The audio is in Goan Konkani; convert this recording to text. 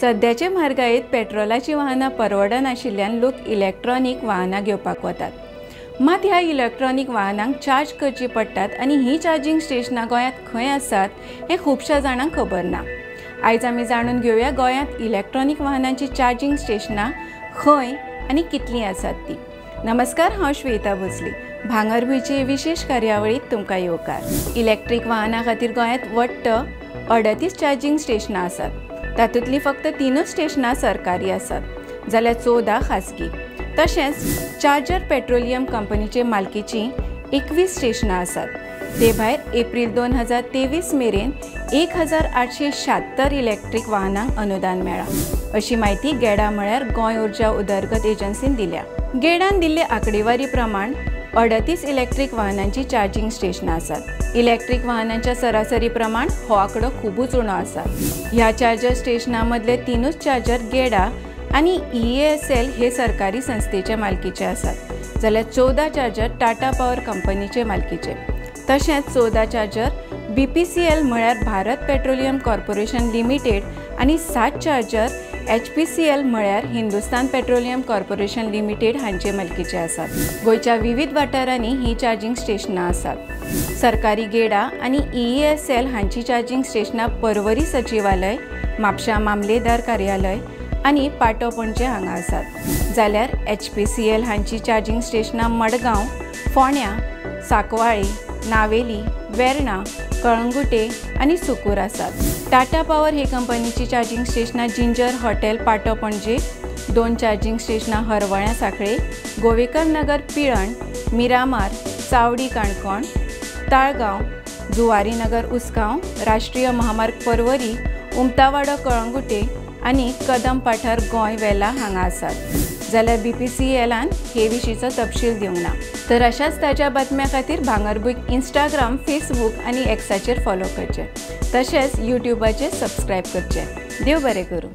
सद्याचे म्हारगायेंत पेट्रोलाची वाहनां परवडनाशिल्ल्यान लोक इलेक्ट्रॉनीक वाहनां घेवपाक वतात. मात ह्या इलेक्ट्रॉनीक वाहनांक चार्ज करची पडटात आनी ही चार्जींग स्टेशनां गोंयांत खंय आसात हें खुबश्या जाणांक खबर ना. आयज आमी जाणून घेवया गोंयांत इलेक्ट्रॉनीक वाहनांची चार्जींग स्टेशनां खंय आनी कितलीं आसात ती. नमस्कार, हांव श्वेता भोसले. भांगरभूंयची विशेष कार्यावळींत तुमकां येवकार. इलेक्ट्रीक वाहनां खातीर गोंयांत वट्ट 38 चार्जींग स्टेशनां आसात. तातूंतलीं फक्त 3 स्टेशनां सरकारी आसात जाल्यार 14 खाजगी. तशेंच चार्जर पेट्रोलियम कंपनीचे मालकीचीं 21 स्टेशनां आसात. ते भायर एप्रील 2023 मेरेन 1876 इलेक्ट्रीक वाहनांक अनुदान मेळ्ळां अशी म्हायती गेडा म्हळ्यार गोंय ऊर्जा उदरगत एजन्सीन दिल्या. गेडान दिल्ले आंकडेवारी प्रमाण 38 इलेक्ट्रीक वाहनांची चार्जींग स्टेशनां आसात. इलेक्ट्रीक वाहनांच्या सरासरी प्रमाण हो आंकडो खुबूच उणो आसा. ह्या चार्जर स्टेशनां मदले 3 चार्जर गेडा आनी EASL हे सरकारी संस्थेचे मालकीचे आसात जाल्यार 14 चार्जर टाटा पॉवर कंपनीचे मालकीचे. तशेंच 14 चार्जर BPCL म्हळ्यार भारत पेट्रोलियम कॉर्पोरेशन लिमिटेड आनी 7 चार्जर HPCL म्हळ्यार हिंदुस्तान पेट्रोलियम कॉर्पोरेशन लिमिटेड हांचे मालकीचे आसात. गोंयच्या विविध वाठारांनी ही चार्जींग स्टेशनां आसात. सरकारी गेडा आनी EASL हांची चार्जींग स्टेशनां पर्वरी सचिवालय, म्हापशा मामलेदार कार्यालय आनी पाटो पणजे हांगा आसात जाल्यार HPCL हांची चार्जींग स्टेशनां मडगांव, फोंड्या, साकवाळी, नावेली, वेर्णा, कळंगुटे आनी सुकूर आसात. टाटा पॉवर हे कंपनीची चार्जींग स्टेशनां जिंजर हॉटेल पाटो पणजे, 2 चार्जींग स्टेशनां हरवळ्यां सांखळे, गोवेकर नगर पिळण, मिरामार, चावडी काणकोण, ताळगांव, जुवारी नगर उसगांव, राष्ट्रीय महामार्ग पर्वरी, उमतावाडो कळंगुटे आनी कदम पाठार गोंय वेला हांगा आसात. जाल्यार BPCLान हे विशींचो तपशील दिवंक ना. तर अशाच ताज्या बातम्यां खातीर भांगरभूंयक इंस्टाग्राम, फेसबूक आनी एक्साचेर फॉलो करचें. तशेंच यूट्यूबाचेर सबस्क्रायब करचें. देव बरें करूं.